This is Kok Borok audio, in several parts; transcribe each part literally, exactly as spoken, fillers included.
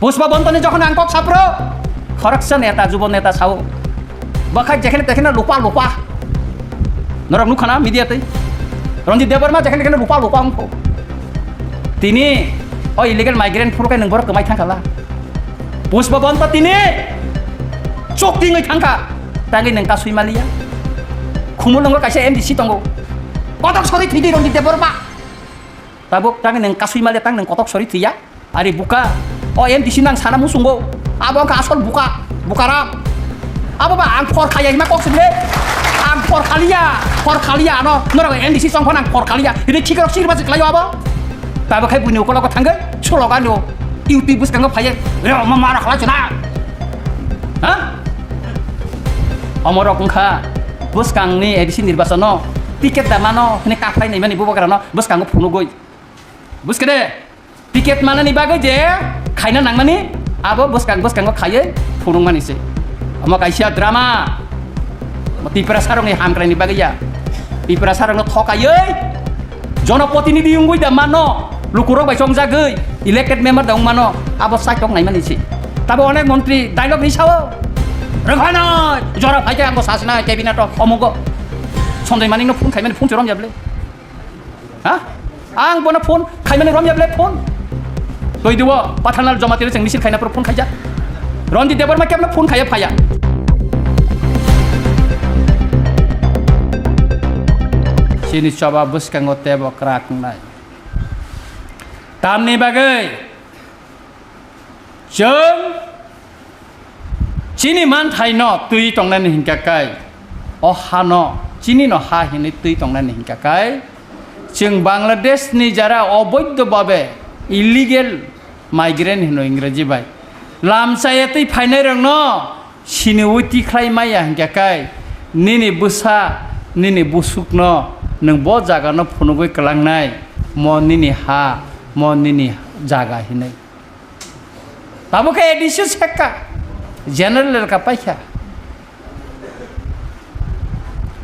Pushpa Bontoni jokhon ang kok sapro, khoroksa neta, jubo neta sao. Bakhai jekhene tekhene lupa lupa. Norok nukha na media tei. Ranjit Debbarma jekhene tekhene lupa lupa wngkho. Tini o illegal migrant phuru khe nwng borok kwmai thangkha la. Pushpa Bonto tini chok tingwi thangkha. Tangwi nwng kasui maliya. Khumulwngo kaisa M D C tongo. Kotok sori thwidi Ranjit Debbarma. Tabuk tangwi nwng kasui maliya tang nwng kotok sori thwiya. Ari buka, o M D C nang sana musungo. Abo wngkha asol buka, bukaram. Abo ba ang por khaya hima kok sile. Ang por khaliya, por khaliya ano. Norok M D C song phano ang por khaliya. Ini khikrok sirba se khlayo abo. Tabo khai buini ukologo thangge, suloga no. Yuti bwskango phaye. Re ma mara khlai chuna. Ha? Omorok wngkha bwskangni A D C nirbachono ticket da mano hwnwi kaphai naimani bubagrano bwskango phunugwi. Buskade? Ticket manani bagwi je khaina nangmani, abo bwskang bwskango khaiwi phunukmani se. Omo kaisa drama. Omo Tiprasarokni hamkraini bagwi ya. Tiprasarokno thokaiwi jonoprotinidhi wngwi da mano, lukurok bai chongjagwi elected member da wng mano, abo saitok naimani se. Tabo onek montri dialogue ri sao. Rwkhanai jora phaikhe ang bo sasina cabinet o omogo. Sanjay Manikno phone khaimani phone choromya bwle. Ha? Ang bono phone khaimani romya bwle phone. Twi duo Pathanal Jamatia chwng misil khaina phuru phone khaijak. Ranjit Debbarma kebono phone khaiya phaiya. Chini choba bwskango tebo kwrak wngnai. Tamni bagwi Chwng chini manthaino twi tongnani hinkha kai, o hano chinino ha hinwi twi tongnani hinkha kai, chwng Bangladeshni jara oboidho babe illegal migrant hino Ingreji bai, lamchaya twi phainairokno siniwi tikhlai maya hinkha kai, nini bwsa, nini busukno nwng bo jagano phunugwi kwlangnai, mo nini ha, mo nini jaga hinwi. Tabuk khe A D C sekha, general ka paikha.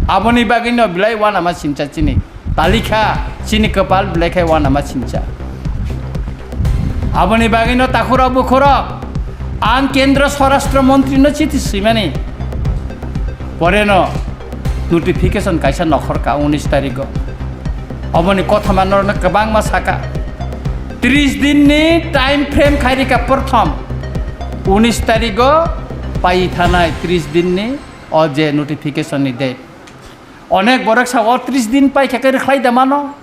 Aboni bagwino belai uanama sincha chini. Talikha chini kwpal belai khe uanama sincha. Aboni bagwino takhurok bukhurok ang Kendra Swarashtra Montri no chithi swimani. Poreno notification kaisa nokhorkha unis tarigo. Oboni kothoma norokno kwbangma saka. Tris dinni time frame khairikha prothom. Unis tarigo pai thanai tris dinni o je notification ni date. Onek borok sa o tris din paikha khe rwkhlai da mano.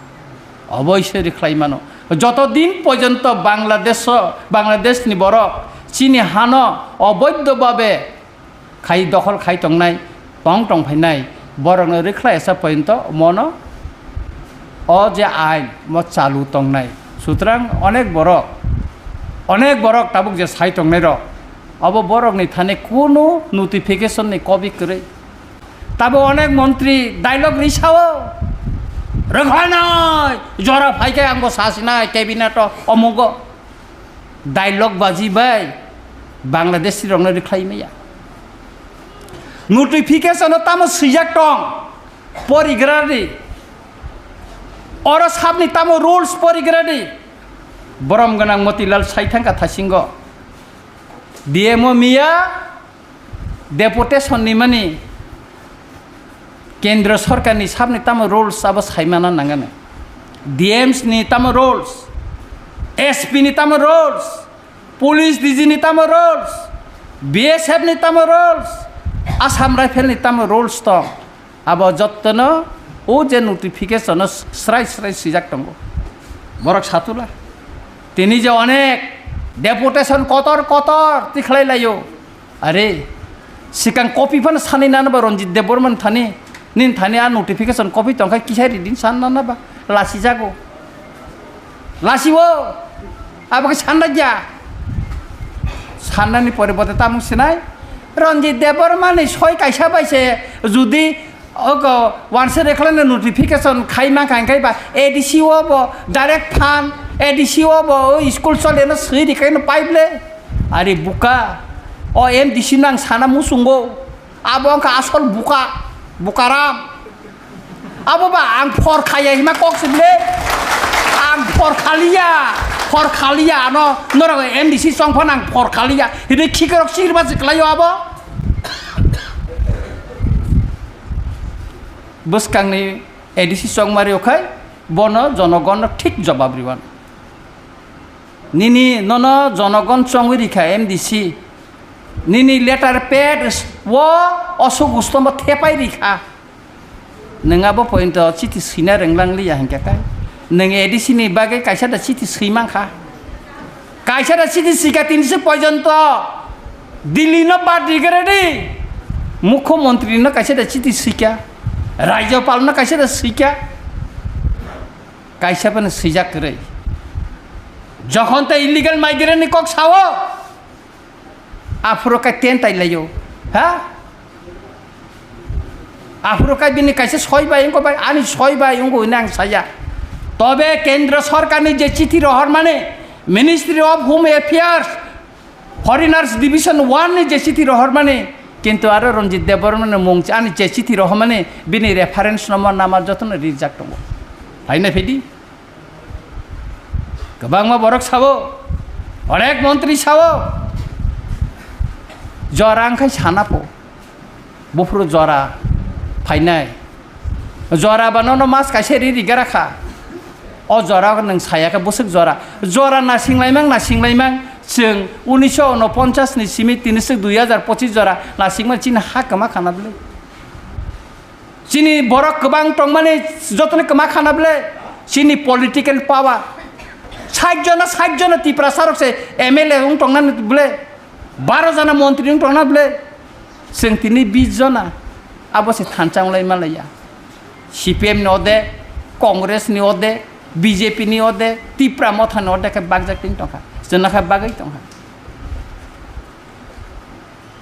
Oboise rwkhlai mano. Joto din porjonto Bangladesh, Bangladesh ni borok chini hano oboidho babe khai dokhol khai tongnai, tong tong phainai, borokno rwkhlai asa porjonto mono o je ain mo chalu tongnai. Sutrang onek borok, onek borok tabuk je sai tongnai rok, abo borokni thani kunu notification ni copy kwrwi. Tabo onek montri dialogue ri sao, rwkhlainai, jora phaikhe angbo sasinai cabinet o omugo. Dialogue baji bai Bangladeshi rokno rwkhlai maya. Notification o tamo swijak tong, porigradi. Oro sabni tamo rules porigradi. Borom gwnang Motilal sai thangkha thasingo. D M o miya deputation ni mani Kendra Sorkar ni sabni tamo rules abo saimana nangani. D Ms ni tamo rules, S P ni tamo rules, Police D G ni tamo rules, B S F ni tamo rules, Assam Rifle ni tamo rules tong. Abo jottono o je notification o srai srai swijak tongo. Borok satula. Tini je onek deputation kotor kotor tikhlai laio. Are, sikang copy phano sanwi nana ba Ranjit Debbarma ni thani, nini thani a notification copy tongkha kisa reading san nana ba lasi jago. Lasi o, abo khe sanna ya. Sannani pore bote tamung sinai, Ranjit Debbarma ni soi kaisa bai se judi ogo wanse rekhlai no notification khai ma khai khai ba A D C o bo direct phan, A D C o bo o school chole no swi ri khai no pipe le. Ari buka, o M D C nang sana musungo, abo wngkha asol buka, bukaram. Abo ba ang por khaya hima kok sibile, ang por khaliya, Phor khaliya ano, norok M D C chong phano ang phor khaliya. Hini khikrok sirma se khlaio abo. Bwskangni A D C chongma rw khai bono jonogonno thik jobab rwano. Nini nono jonogon chongwi rikha M D C. Nini letter pad o osuk ustombo thepai rikha. Nwng abo pointo chiti swina rwnglang liya hinkhe kai. Nwng A D C ni bagwi kaisa da chiti swi mankha. Kaisa da chiti swikha tinisi pojonto. Delhi no bad rigre di. Mukhyamantri no kaisa da chiti swikha. Rajyapal no kaisa da swikha. Kaisa phano swijak kwrwi. Jokhon tei illegal migrant ni kok sao, aphuru kai ten tai laio. Ha? Aphuru kai bini kaisa soi bai wngkha bai, ani soi bai wngkha hwnwi ang saya. Tobe Kendra Sorkarni je chithi rohormani, Ministry of Home Affairs, Foreigners Division one ni je chithi rohormani, kintu aro Ranjit Debbarma ni mung ani je chithi rohormani, bini reference number nama jotono rijak tongo. Phaina phidi. Kwbangma borok sao, onek montri sao, jora wngkhai sana po. Buphuru jora phainai. Jora ba nono mas kaisa ri rigara kha. O jora nwng saya khe bwswk jora. Jora nasing laimang, nasing laimang. Chwng unisho unoponchas ni simi tiniswk dui hazar pochis jora nasingma chini ha kwma khana bwle. Chini borok kwbang tongmani jotoni kwma khana bwle. Chini political power. Sait jona, sait jona Tiprasa rok se M L A wng tongnani bwle. Baro jona montri wng tongna bwle, chwng tini bis jona, abo se thansa wng lai ma laiya. C P M ni ode, Congress ni ode, B J P ni ode, Tipra Motha ni ode khe bakjak tini tongkha, chwna khe bagwi tongkha.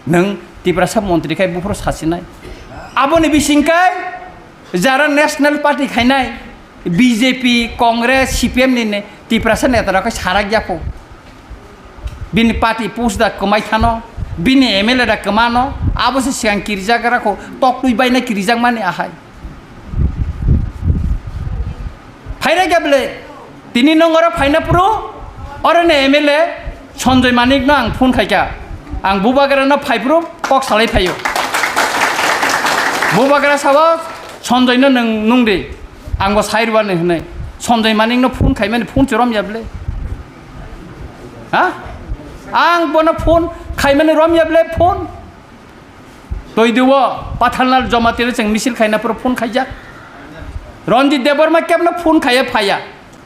Nwng Tiprasa montri khai buphuru sasinai. Aboni bising kai jara National Party khainai, B J P, Congress, C P M ni ne Tiprasa neta rok khe sarak ya pho. Bini party post da kwmai thano, bini M L A da kwmano, abo se sigang kirijak gra kho, tok twi baina kirijak mani ahai. Phaina khe bwle, tini nong oro phaina phuru, oro ni M L A Sanjoy Manik no ang phone khai kha. Ang Bubagra no phai phuru kok salai phaio. Bubagra sabo Sanjoy no nwng nung di. Ang bo sai rwani hwnwi. Sanjoy Manik no phone khaimani phone se romya bwle. Ha? Ang bono phone khaimani romya bwle phone. Toidu o Pathanlal Jamatia chwng misil khaina phuru phone khaijak. Ranjit Debbarma kebno phone khaiya phaiya.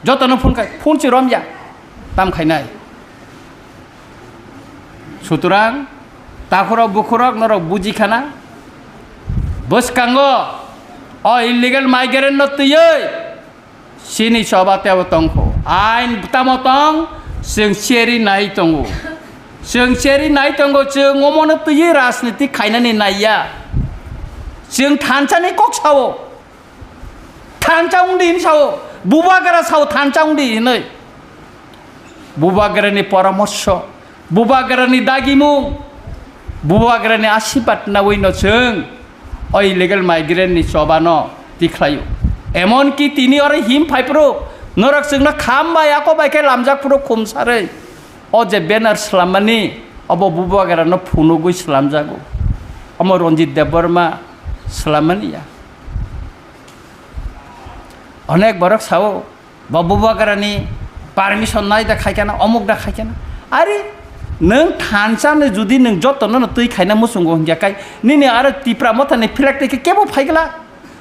Jotono phone khai, phone se romya. Tam khainai. Sutrang, takhurok bukhurok norok buji khana. Bwskango o illegal migrant no twiwi chini choba tebo tongkho. Ain tamo tong, chwng cheri nai tongo. Chwng cheri nai tongo, chwng omono twiwi rajniti khainani naiya. Chwng thansani kok sao. Thansa wngdi hini sao, Bubagra sao thansa wngdi hinwi. Bubagrani poramorso, Bubagrani dagimung, Bubagrani asibad nawi no chwng o illegal migrant ni choba no tikhlaio. Emon ki tini oro him phai phuru norok chwngno kham bai ako bai khe lamjak phuru khumsarwi. O je banner swlammani obo Bubagra no phunugwi swlamjago. Omo Ranjit Debbarma swlammani ya. Onek borok sao, bo Bubagrani permission nai da khaikana, omuk da khaikana. Are, nwng thansa ni jodi nwng joto no twi khaina muchungo hingya kai, nini aro Tipra Motha ni flag twi khe kebo phaigla.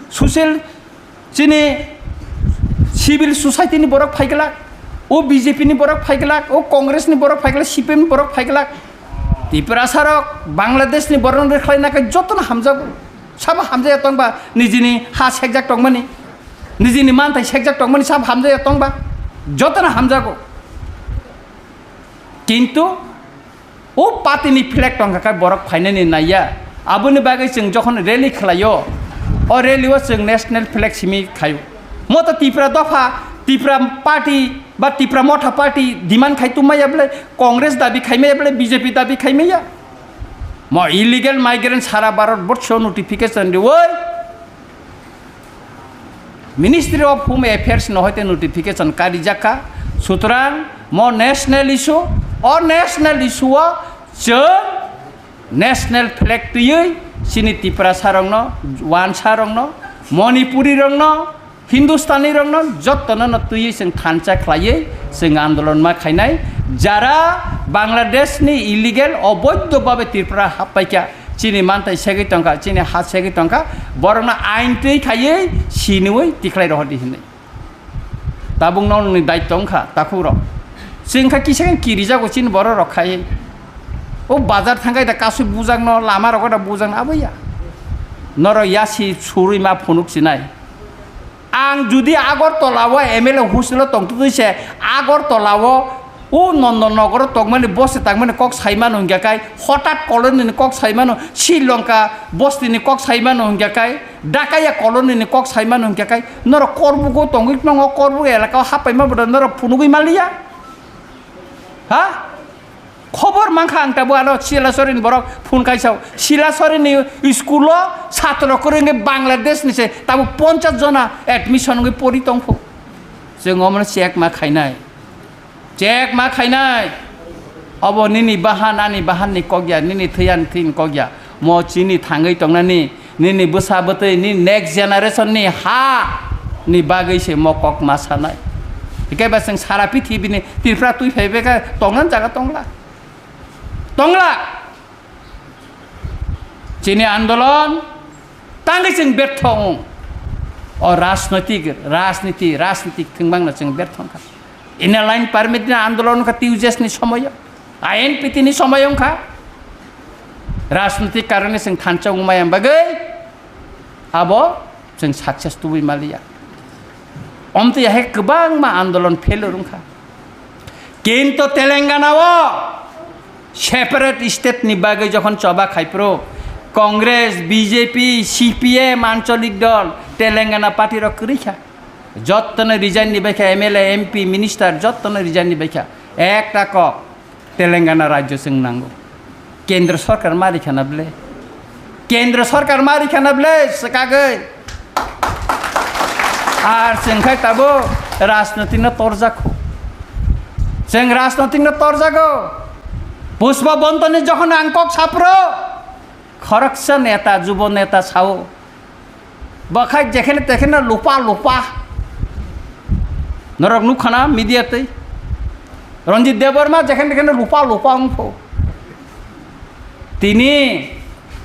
Social, chini civil society ni borok phaigla. O B J P ni borok phaigla, o Congress ni borok phaigla, C P M ni borok phaigla. Tiprasa rok Bangladesh ni borok no khlai na kai joto no hamjago. Sabo hamjaya tongba nijini ha sekjak tongmani, nijini manthai sekjak tongmani sabo hamjaya tongba, jotono hamjago. Kintu o party ni flag tongkha khe borok phainani naiya. Aboni bagwi chwng jokhon rally khlaio, o rally o chwng national flag simi khaio. Moto Tipra dopha, Tipra party ba Tipra Motha party demand khai tongmaya bwle, Congress dabi khaimaya bwle, B J P dabi khaimaya. Mo illegal migrant sara Bharat borso notification riwi Ministry of Home Affairs no hoite notification karijak kha. Sutrang Mo national issue, o national issue o chwng national flag twiwi chini Tiprasa rokno, Wansa rokno, Manipuri rokno, Hindustani rokno jottono no twiwi chwng thansa khlaiwi chwng andolon ma khainai. Jara Bangladesh ni illegal oboidho babe Tripura happaikha, chini mantai segwi tongkha, chini ha segwi tongkha, borokno ain twi khaiwi siniwi tikhlai rohordi hinwi. Tabuk no nini daityo wngkha, takhuk rok. Chwng kha kisa khe kirijago chini borok rok khai. O bazar thangkhai da kasui bujakno, lama rogo da bujakno aboya. Norok yasi surui ma phunuk sinai. Ang judi Agartala o M L A hostel o tongtwtwi se Agartala o O Nondon Nogoro tongmani bosti tangmani kok saimano hingya kai, hotat colony ni kok saimano, Sri Lanka bosti ni kok saimano hingya kai, Dakaya colony ni kok saimano hingya kai, norok Korbugo tongwi nongo, Korbugo elaka o hapaima boda norok phunugwi maliya? Ha? Khobor mankha ang tabuk ano Silasori ni borok phone kaisa, Silasori ni school o satro kwrwngwi Bangladesh ni se tabuk ponchas jona admission wngwi pori tongkhu. Chwng omono check ma khainai. Check ma khainai. Obo nini bahan, ani bahan ni kok ya, nini thwi, ani thwi ni kok ya. Mo chini thangwi tongnani, nini bwsa bwtwi, nini next generation ni ha ni bagwi se mo kok ma sanai. Hikhe ba chwng sara pithibi ni Tripura twi phai beka tongna jaga tongla. Tongla. Chini andolon tangwi chwng bertho wng. O rajnoitik, rajniti, rajnitik thwngmangno chwng bertho wngkha. Inner line permit ni andolon wngkha T U J S ni somoyo, I N P T ni somoyo wngkha. Rajnoitik karone chwng thansa wngmaya bagwi abo chwng success tubui maliya. Omtwi hai kwbangma andolon failure wngkha. Kintu Telangana o separate state ni bagwi jokhon choba khaipro, Congress, B J P, C P M, ancholik dol, Telangana party rok kwrwi kha. Jottono resign ni baikha, M L A, M P, minister jottono resign ni baikha. Ekta kok, Telangana rajyo chwng nango. Kendra sorkar ma rikha na ble? Kendra sorkar ma rikha na ble? Swkagwi. Ar chwng khai tabuk rajniti no torjak kho. Chwng rajniti no torjago. Pushpa Bontoni jokhon ang kok sapro, khoroksa neta, jubo neta sao. Bakhai jekhene tekhene lupa lupa. Norok nukha na media twi. Ranjit Debbarma jekhene tekhene lupa lupa wngkho. Tini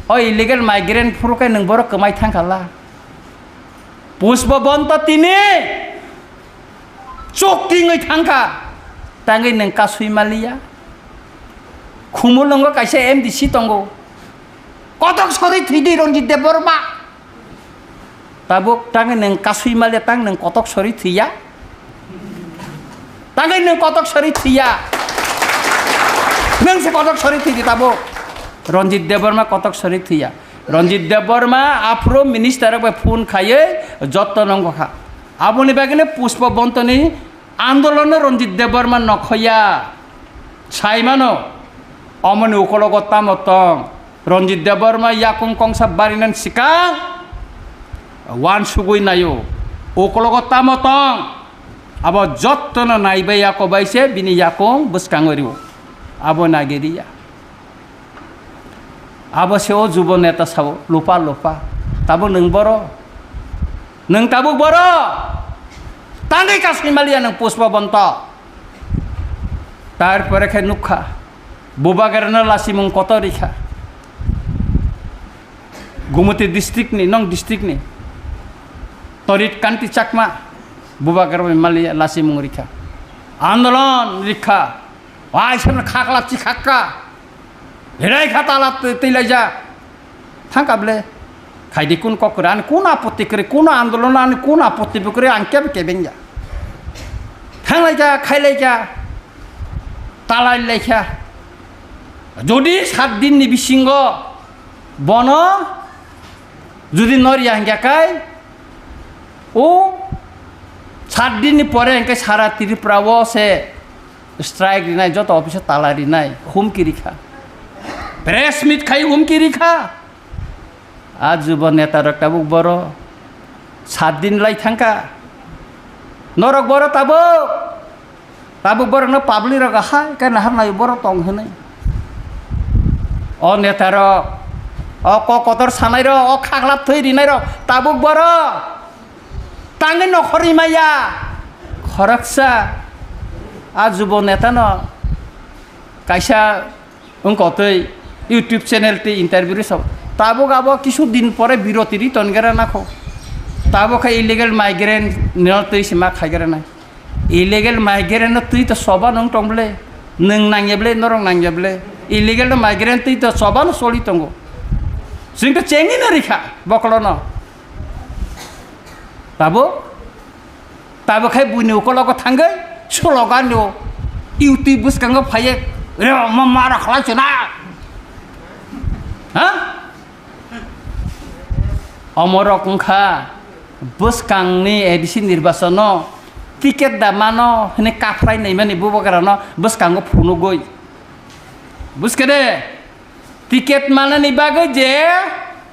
o illegal migrant phuru khe nwng borok kwmai thangkha la. Pushpa Bonto tini chok tingwi thangkha. Tangwi nwng kasui maliya. Khumulwngo kaisa M D C tongo. Kotok sori thwidi Ranjit Debbarma. Tabuk tangwi nwng kasui maliya, tang nwng kotok sori thwiya? Tangwi nwng kotok sori thwiya? Nwng se kotok sori thwidi tabuk. Ranjit Debbarma kotok sori thwiya. Ranjit Debbarma aphuru minister rok bai phone khaiwi jotto nongkha. Aboni bagwino Pushpa Bontoni andolono Ranjit Debbarma nokhoya. Saimano, omoni ukologo tamo tong? Ranjit Debbarma yakung kongsa barinani swkang wansugwi naio. Ukologo tamo tong? Abo jottono naibai yakobai se bini yakung bwskango rio. Abo nagiriya. Abo se o jubo neta sao, lupa lupa. Tabuk nwng boro? Nwng tabuk boro? Tangwi kasui maliya nwng Pushpa Bonto. Tarpore khe nukha, Bubagrano lasimung kotor rikha. Gumoti district ni, nong district ni. Torit Kanti Chakma, Bubagra bai maliya lasimung rikha. Andolon rikha. Wai samna khaklap chi khakka. Hirai kha tala twi-, twilaijak. Thangkha ble. Khaidi kun kok kwrwi, ani kun apotti kwrwi, kun andolon ani kun apotti bo kwrwi, ang kebo kebeng ya. Thanglaikha, khailaikha. Talailaikha. Jodi sat din ni bisingo bono jodi noriya hingya kai, o sat din ni pore hingke sara Tripura o se strike rinai, joto office o tala rinai, humki rikha. Press meet khai humki rikha. A jubo neta rok tabuk boro sat din lai thangkha. Norok boro tabuk Tabuk borokno public rok hai khe nahar nai borok tong hwnwi. O neta rok, o kok kotor sanai rok, o khaklap thwi rinai rok, tabuk borok tangwi nokhorwi maya. Khoroksa a jubo neta no kaisa wngkotwi YouTube channel tei interview rwsao. Tabuk abo kisu din pore biroti ri tongera nakho. Tabuk khe illegal migrant no twi se ma khaigra nai. Illegal migrant no twi to soba nung tong ble, nung nangya ble, norok nangya ble. Illegal migrant twi to soba no soli tongo. Sing to chengi na rikha bokolo no. Tabuk Tabuk khai buini ukologo thangwi slogan rwo, YouTube bwskango phaiye, "Re, ma mara khlai chwna." Ha? Omorok wngkha bwskangni A D C nirbachono ticket da mano hwnwi kaphrai naimani bubagrano bwskango phunugwi. Buskhe de? Ticket manani bagwi je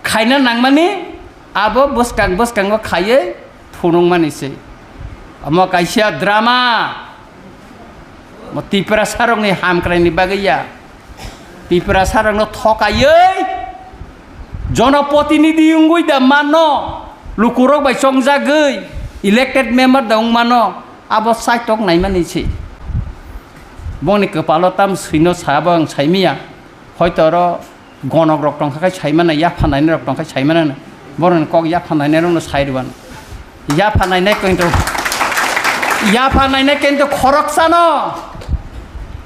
khaina nangmani, abo bwskang bwskango khaiwi phunukmani se. Omo kaisa drama. Mo Tiprasarokni hamkraini bagwi ya. Tiprasarokno thokaiwi jonoprotinidhi wngwi da manno, lukurok bai chongjagwi elected member da wng mano, abo saitok naimani se. Bongni kwpalo tam swino sabo ang saimiya. Hoito oro gonok rok tongkha khai saimano, yapha nainai rok tongkha saimano, borokni kok yapha nainai rokno sai rwano. Yapha nainai kintu, yapha nainai kintu khoroksano.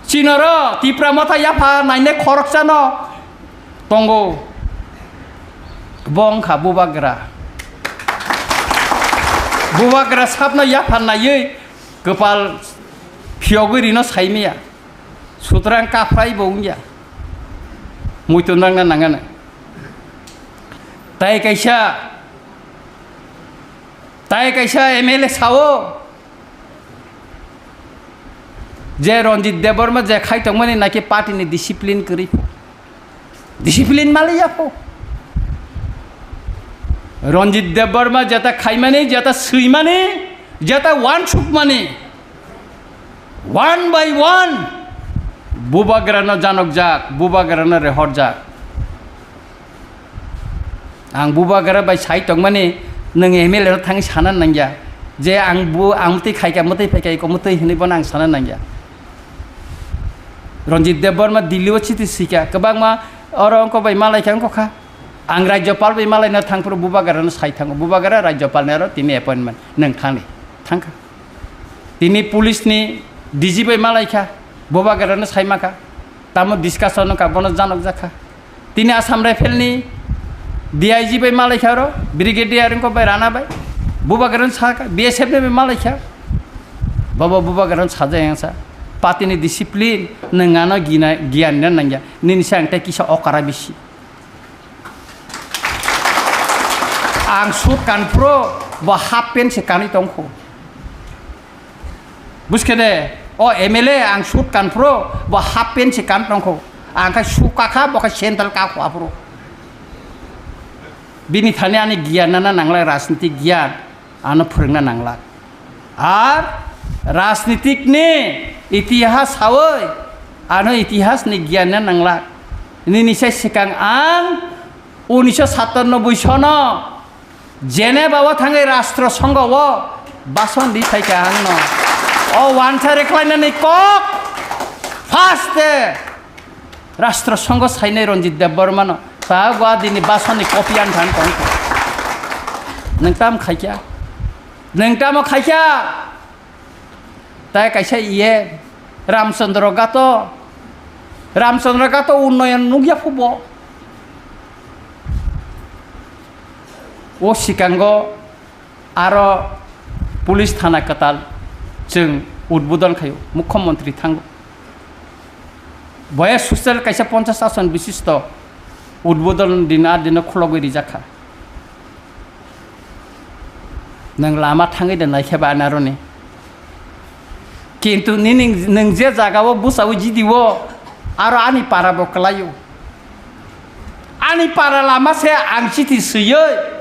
Chinoro Tipra Motha yapha nainai khoroksano tongo. Bo wngkha bubagra. Bubagra sapno yapha naiwi kwpal phiyogwi rino saimaya. Sutrang kaphrai bo wngya. Muitu nangna nangana. Tai kaisa, tai kaisa M L A sao je Ranjit Debbarma je khai tongmani naki party ni discipline kwrwi pho. Discipline maliya pho. Ranjit Debbarma jeta khaimani, jeta swimani, jeta wansukmani, one by one bubagrano janokjak, bubagrano rehorjak. Ang bubagra bai sai tongmani, nwng M L A ro thangwi sana nangya je ang bu, ang mwtwi khaika, mwtwi phaika, iko mwtwi hwnwi bono ang sana nangya. Ranjit Debbarma Delhi o chiti swika, kwbangma oro wngkok bai malaikha wngkokha. Ang Rajyapal bai malaina thangphuru bubagrano sai thango, bubagra Rajyapalni aro tini appointment, nwng thangdi, thangkha. Tini police ni D G bai malaikha, bubagrano saimakha, tamo discussion wngkha, bono janokjakha. Tini Assam Rifle ni D I G bai malaikha oro, Brigadier wngkha bai Rana bai, bubagrano sakha, B S F ni bai malaikha. Bobo bubagrano sajak yang sa, party ni discipline, nwng ano gina, giyan na nangya, nini se ang tei kisa okara bisi. Ang suit kanphuru bo half pant se kanwi tongkhu. Buskhe de, o M L A ang suit kanphuru bo half pant se kan tongkhu. Ang khe shoe kakha, bo khe sandal kakhu aphuru. Bini thani ani giyan nana nanglak, rajniti giyan ano phwrwngna nanglak. Ar rajnitikni itihas sawi ano itihasni giyanna nanglak. Nini se swkang ang unisho satanoboi sono Geneva o thangwi Rashtra Sangha o bason di phaikha angno. O wansa reklainani kok first day Rashtra Sangha sainai Ranjit Debbarmano. Ta gwa dini basoni copy ang thang tong. Nwng tam khaikya? Nwng tamo khaikya? Tai kaisa iye Ramchandra Gato. Ramchandra Gato unnoyon nukya phubo. O sikango aro police thana kwtal chwng udbodon khaio, mukhyamantri thango. Boya social kaisa ponchash ason bishisto udbodon din ar dino khulogwi rijakha. Nwng lama thangwi de naikhe ba anaroni. Kintu nini nwng je jagao bwsao jidio aro ani para bo kwlaio. Ani para lama se ang chiti swiwi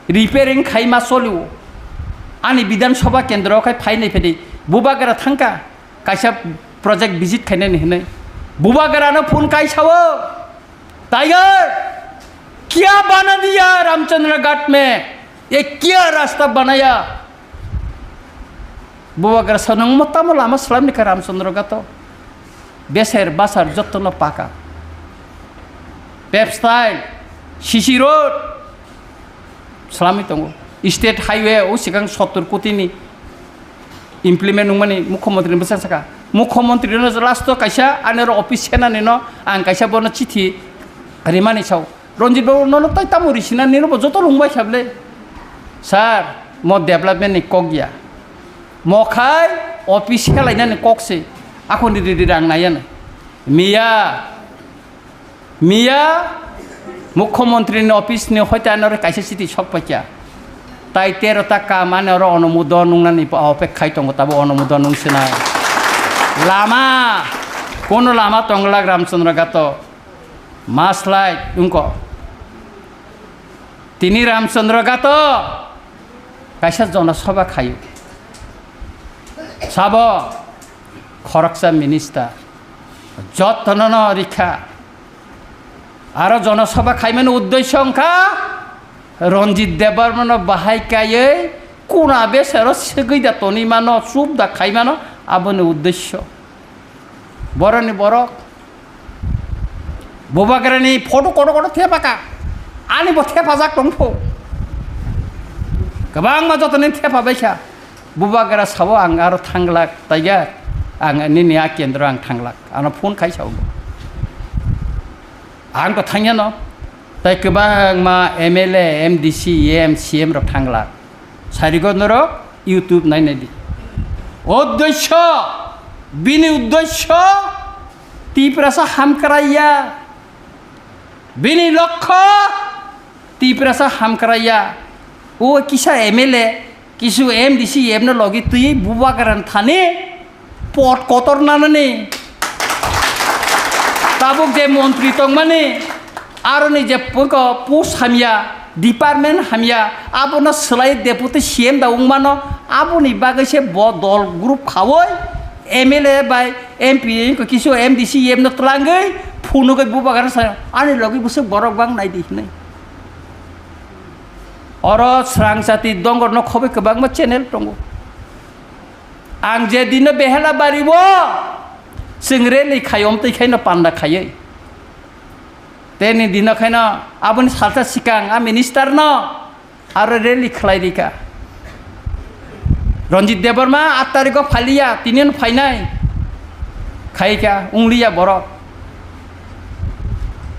repairing khaima solio. Ani Bidhan Sabha kendro khai phainai phedi bubagra thangkha. Kaisa project visit khainani hinwi. Bubagrano phone kai sao, "Tiger, kya bana diya Ramchandra Ghat mein? Ye kya rasta banaya?" Bubagra sao, "Nwng mo tamo lama swlamni kha Ramchandra Ghat o? Beser basar jottono paka. Pep style, C C road swlamwi tongo. State highway o sikang sottor koti ni implement wngmani mukhyamantri ni bwsang saka. Mukhyamantri no last o kaisa ani oro office senani no ang kaisa bono chithi rimani sao. Ranjit babu, nono tai tamo risina, nini bo joto lungbai kha bwle. Sir, mo development ni kok ya. Mo khai office helainani kok se. Akhoni ridi rang naiya na. Miya, miya, Mukhyamantri ni office ni hoite ano re kaisa chiti sok paikha. Tai tero ta kam ani oro onumodon nungnani pa opek khai tongo, tabo onumodon nung sinai. Lama, kono lama tonglak Ramchandra Ghat o. Maslai wngkha. Tini Ramchandra Ghat o kaisa jonosabha khaio. Sabo khoroksa minister. Jotono no rikha. Aro jonosabha khaimani uddesyo wngkha Ranjit Debbarma no bahai kaiwi kuna besero segwi da tonwi mano, chup da khai mano, aboni uddesyo. Boroni borok Bubagrani photo kotor kotor thepaka. Ani bo thepajak tongpho. Kwbangma jotoni thepabaikha. Bubagra sao, "Ang aro thanglak, Tiger. Ang nini a kendro ang thanglak." Ano phone khai sao. Ang to thangyano. Tai kwbangma M L A, M D C, M C M rok thanglak. Sarigo norok YouTube nainai di. Uddesyo, bini uddesyo Tiprasa hamkraiya. Bini lokho Tiprasa hamkraiya. O kisa M L A, kisu M D C M no logi twi Bubagrani thani pot kotor nanani. Tabuk je montri tongmani, aroni je poko post hamya, department hamya, abono swlai deputy C M da wngmano, aboni bagwi se bo dol group khaui M L A bai M P wngkha kisu M D C M no twlangwi phunugwi Bubagrano sa, "Ani logi bwswk borok bang nai di," hinwi. Oro Srangchati Dongor no khobwi kwbangma channel tongo. Ang je dino Behela Bari o chwng rally khai, omtwi khaino panda khaiwi. Teni dino khaino aboni salsa sikang a minister no aro rally khlai rikha. Ranjit Debbarma aat tarikh o phaliya, tini no phainai. Khaikha, wngliya borok.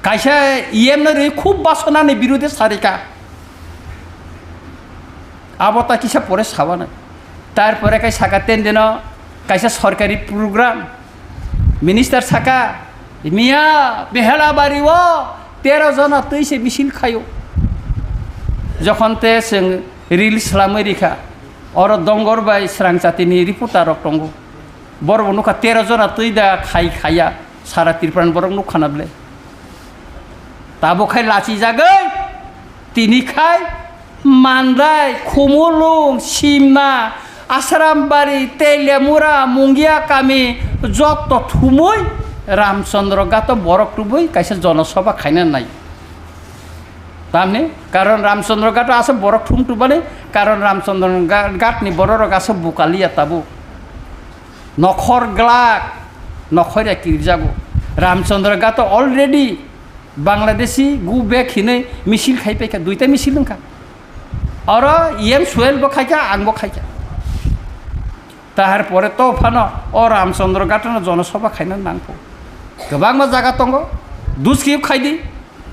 Kaisa E M no rwi khub basonani birude sarikha. Abo ta kisa pore sabanai. Tarpore kai saka ten dino kaisa sorkari program. Minister saka, "Miya, Behela Bari o tero jona twi se misil khaio." Jokhon te chwng reel swlamwi rikha, oro Dongor bai Srangchati ni reporter rok tongo. Borok bo nukha tero jona twi da khai khaiya, sara Tripura ni borok nukha na bwle. Tabuk khai lachijagwi, tini khai Mandai, Khumulwng, Simna, Asrambari, Teliamura, Mungia kami jotto thumui Ramchandra Ghat o borok tubui kaisa jonosabha khaina nai. Tamni karon Ramchandra Ghat o aswk borok thum tubani, karon Ramchandra Ga-, Ghat ni borok rok aswk bukaliya tabuk. Nokhor glak, nokhor ya kirjago. Ramchandra Ghat o already Bangladeshi go back hinwi misil khai paikha, duita misil wngkha. Oro E M Suel bo khaikha, ang bo khaikha. Tahar pore to phano o Ramchandra Ghat no jonosabha khaina nangkho. Kwbangma jaga tongo, Duski khaidi,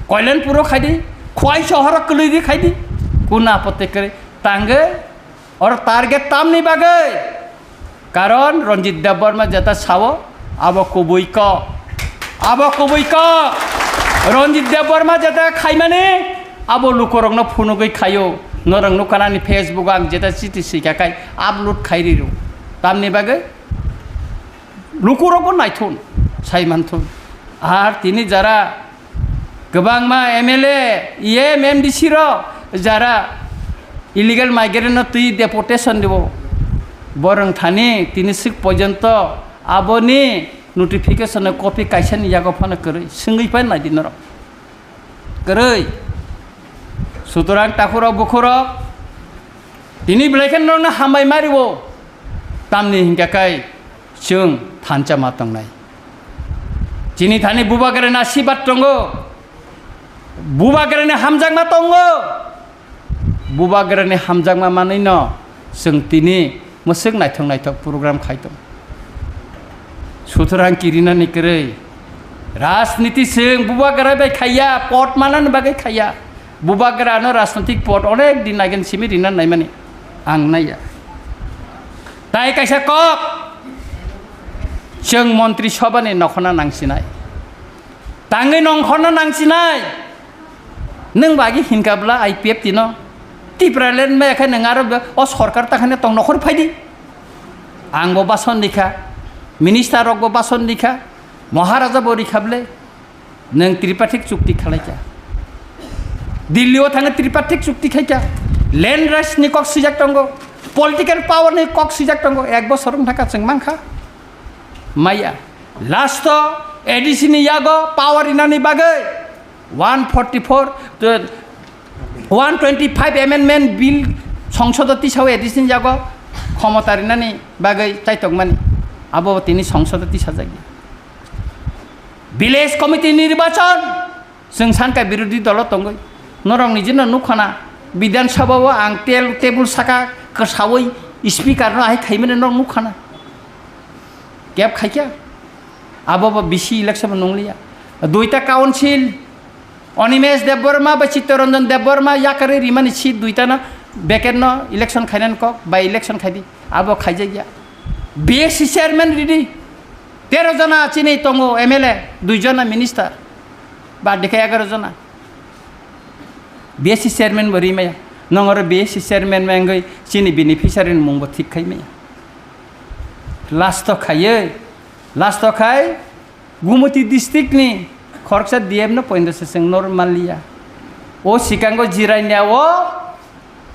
Koilanpuro khaidi, Khwai sohoro kwlwidi khaidi, kuna apotte kwrwi tangwi oro target tamni bagwi. Karon Ranjit Debbarma jeta sao, abo kubui kok. Abo kubui kok. Ranjit Debbarma jeta khaimani, abo lukurokno phunugwi khaio. Norok nukha nani Facebook o ang jeta chiti swika khai upload khai riro. Tamni bagwi lukurokbo naithun, saimanthun. Ar tini jara kwbangma M L A, E M, M D C rok jara illegal migrant no twi deportation dibo, borok thani tini swk porjonto Aboni notification copy kaisani yago phano kwrwi, swngwi pai naidi norok. Kwrwi. Sutorang takhurok bukhurok, tini belai khe norokno hambai mario. Tamni hinkha khe chwng thansa ma tongnai. Chini thani bubagrani asirbad tongo. Bubagrani hamjakma tongo. Bubagrani hamjakma manwino chwng tini mwswk naithok naithok program khai tongo. Sutorang kirinani kwrwi. Rajniti chwng bubagra bai khaiya, pot manani bagwi khaiya. Bubagrano rajnitik pot onek din again simi rina naimani ang naiya. Tai kaisa kok, chwng montri sobani nokhorna nangsinai. Tangwi nongkhorna nangsinai. Nwng bagi hinkha bla I P F T no. Tipraland maya khe nwng aro be-, o sorkar ta khaino tong nokhor phaidi. Ang bo bason rikha, minister rok bo bason rikha, Maharaja bo rikha ble. Nwng tripartite chukti khalaikha. Delhi o thangwi tripartite chukti khaikha. Land rights ni kok swijak tongo. Political power ni kok swijak tongo. Ek bosor wng thangkha chwng mankha. Maya. Last o A D C ni yago power rinani bagwi one forty-four, to, one twenty-five amendment bill songsodo tisao A D C ni yago khomota rinani bagwi chaitokmani. Abo tini songsodo tisajak. Village committee nirbachon, chwng sankha birodhi dolo tongwi. Norok nijino nukhana, Bidhan Sabha o ang tel table saka kwsawi speaker no ahai khaimani norok nukhana. Kep khaikha. Abo bo bisi election bo nungliya. Duita council, Animesh Debbarma bai Chittaranjan Debbarma yakarwi rimani seat duita no, vacant no election khainani kok, by election khaidi. Abo khaijakya. B S C chairman ridi. Tero jona chini tongo M L A, dui jona minister. Ba dekha egaroh jona. B S C chairman bo rimaya. Nongoro B S C chairman mengwi chini beneficiary ni mung bo thik khaimaya. Last o khaiwi, last o khai Gumoti district ni khoroksa D M no poindo se chwng normal liya. O sikango Jirania o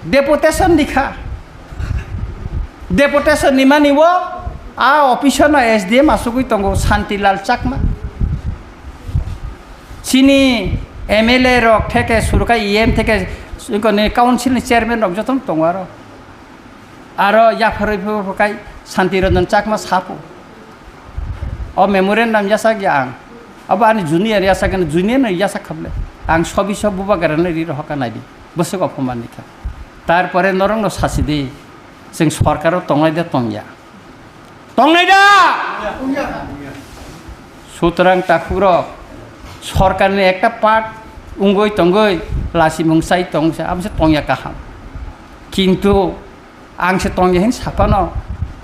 deputation ni kha. Deputation ni mani o a office no S D M asugwi tongo Shantilal Chakma. Chini M L A rok theke surkai E M theke council ni chairman rok jotono tongo aro. Aro yapharwi phuru phuru kai Santi Ranjan Chakma sapo. O memorandum yasak ya ang. Abo ani junior yasak, ani junior no yasak khable. Ang sobi sob bubagra no ri rohok ka naidi. Bwswk ophoman ni kha. Tarpore norok no sasi di. Chwng sorkar o tongnai da tongya. Tongnai da? Sutrang takhuk rok. Sorkar ni ekta part ungoi tongoi lasimung sai tong sa. Abo se tongya kaham. Kintu Ang se tongya hin saphano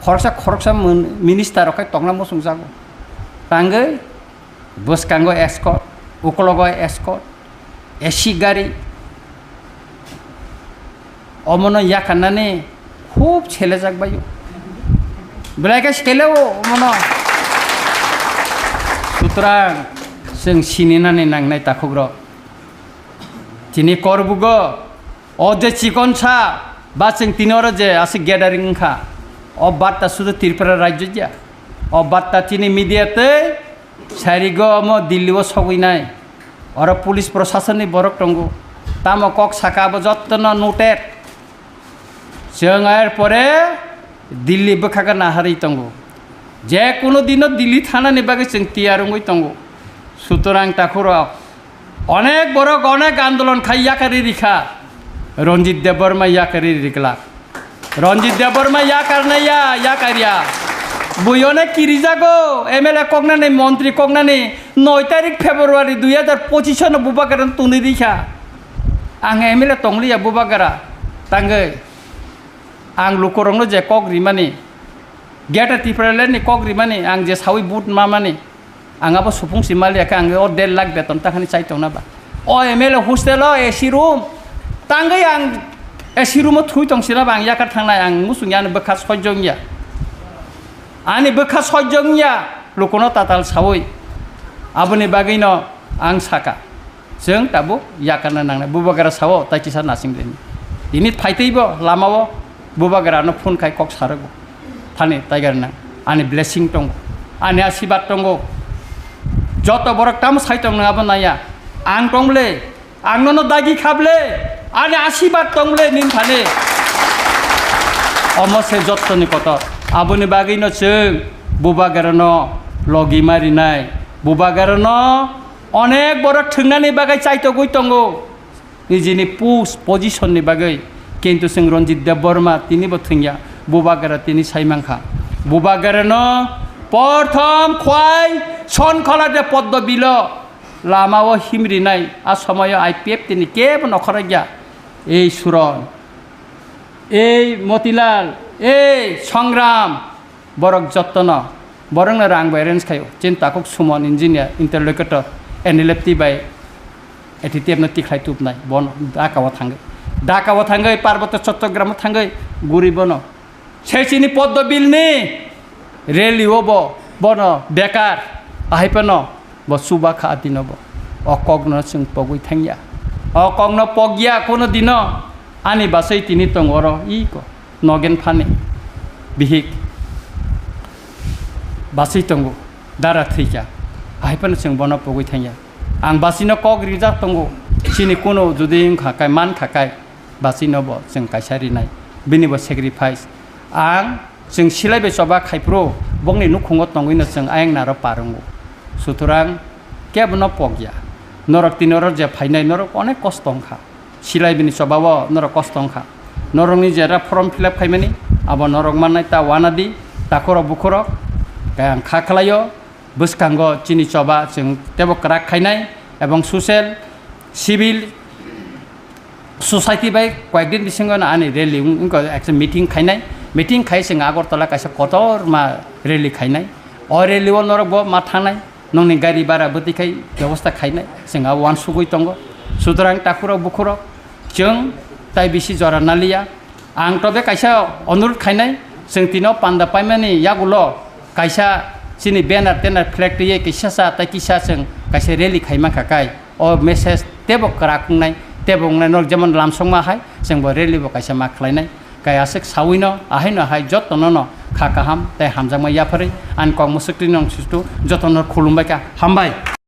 khoroksa khoroksa mon-, minister rok khai tongna muchungjago. Tangwi bwskango escort, ukologo escort, A C gari. Omono yakarnani khub selejak baio. Belai khe seleo omono. Sutrang chwng sininani nangnai takhukrok. Chini korbugo O je chikon sa ba chwng tini oro je aswk gathering wngkha, o barta sudu Tripura rajyo ya. O barta chini media tei sarigo omo Delhi o sogwi nai. Oro police proshasonni borok tongo. Tamo kok saka abo jottono noted. Chwng er pore Delhi bwkhago naharwi tongo. Je kuno dino Delhi thanani bagwi chwng tiyar wngwi tongo. Sutorang takhurok. Onek borok onek andolon khai yakarwi rikha. Ranjit Debbarma yakarwi riklak. Ranjit Debbarma yakarnai ya, yakarya. Bui onek kirijago, M L A koknani, montri koknani, noi tarik February dui hajar pochisano bubagra tongwi rikha. Ang M L A tongliya bubagra tangwi. Ang lukurokno je kok rimani, Greater Tipraland ni kok rimani, ang je sawi vote mamani, ang abo supung si maliya khe ang o der lakh beton ta khani chai tongna ba. O M L A hostel o A C room, tangwi ang A C room o thui tong sina ba ang yakar thangnai, ang muchung ya ani bwkha sojjo wngya. Ani bwkha sojjo wngya, lukuno tatal sawi. Aboni bagwino ang saka. Chwng tabuk yakarna nangnai. Bubagra sao tai kisa nasing reni. Tini phaitwi bo lama o bubagra no phone khai kok sarogo. Thani taigar nang. Ani blessing tongo. Ani asibad tongo. Joto borok tamo sai tong nang abo naya. Ang tong ble, ang nono dagi kha ble, ani asibad tong ble nin thani. Omo se jottoni kotor. Aboni bagwi no chwng bubagra no logi marinai. Bubagra no onek borok thwngnani bagwi chaitogwi tongo. Nijini post position ni bagwi. Kintu chwng Ranjit Debbarma tini bo thwngya. Bubagra tini sai mankha. Bubagra no porthom khwai Sonkhola de Poddo Bilo lama o himrinai a somoyo I P F tini kebo nokhorokya. Ei Suron, ei Motilal, ei Songram, borok jottono, borokno rang bai arrange khaio. Chini takhuk Sumon engineer, interlocutor, N L F T bai A T T F no tikhlai tubnai, bono Dhaka o thangwi. Dhaka o thangwi, Parboto Chottogram o thangwi, guri bono. Se chini Poddo Bill ni rally o bo, bono bekar, ahai phano bo chuba kha atino bo. O kokno chwng pogwi thangya. O kokno pogya kono dino. Ani basai tini tong oro iko nogen phani bihik basai tongo, dara thwikha, hai phano chwng bono pogwi thangya. Ang basino kok rijak tongo, chini kuno jodi wngkha kai, mankha kai, basino bo chwng kaisa rinai, bini bo sacrifice. Ang chwng silai bai choba khai phuru bokni nukhungo tongwino chwng ayang naro par wngo. Sutorang kebono pokya. Norok tini oro je phainai, norok onek kosto wngkha. Silai bini choba o norok kosto wngkha. Norokni jera form fill up khaimani, abo norok mannai ta wanadi, takhurok bukhurok, khe ang kha khlaio, bwskango chini choba chwng teibo kwrak khainai, ebong social, civil society bai koyekdin bisingo no ani rally wng-, wngkha, ekta meeting khainai, meeting khai chwng Agartala kaisa kotorma rally khainai. O rally o norok bo ma thangnai, nokni gari bara bwtwi khai bebosta khainai, chwng abo uansugwi tongo. Sutorang takhurok bukhurok, chwng tai bisi jora naliya. Ang tobe kaisa onurut khainai, chwng tino panda paimani yagulo kaisa chini banner tener flag twiwi kisa sa tai kisa chwng kaisa rally khai mankha kai, o message teibo kwrak wngnai, teibo wngnai, norok jemon lamsokma hai chwngbo rally bo kaisa ma khlainai. Kai aswk sawino, ahaino hai jotono no kha kaham tei hamjakma yapharwi ani kok mwswk twi nong sistu jotono khulumbai kha. Hambai.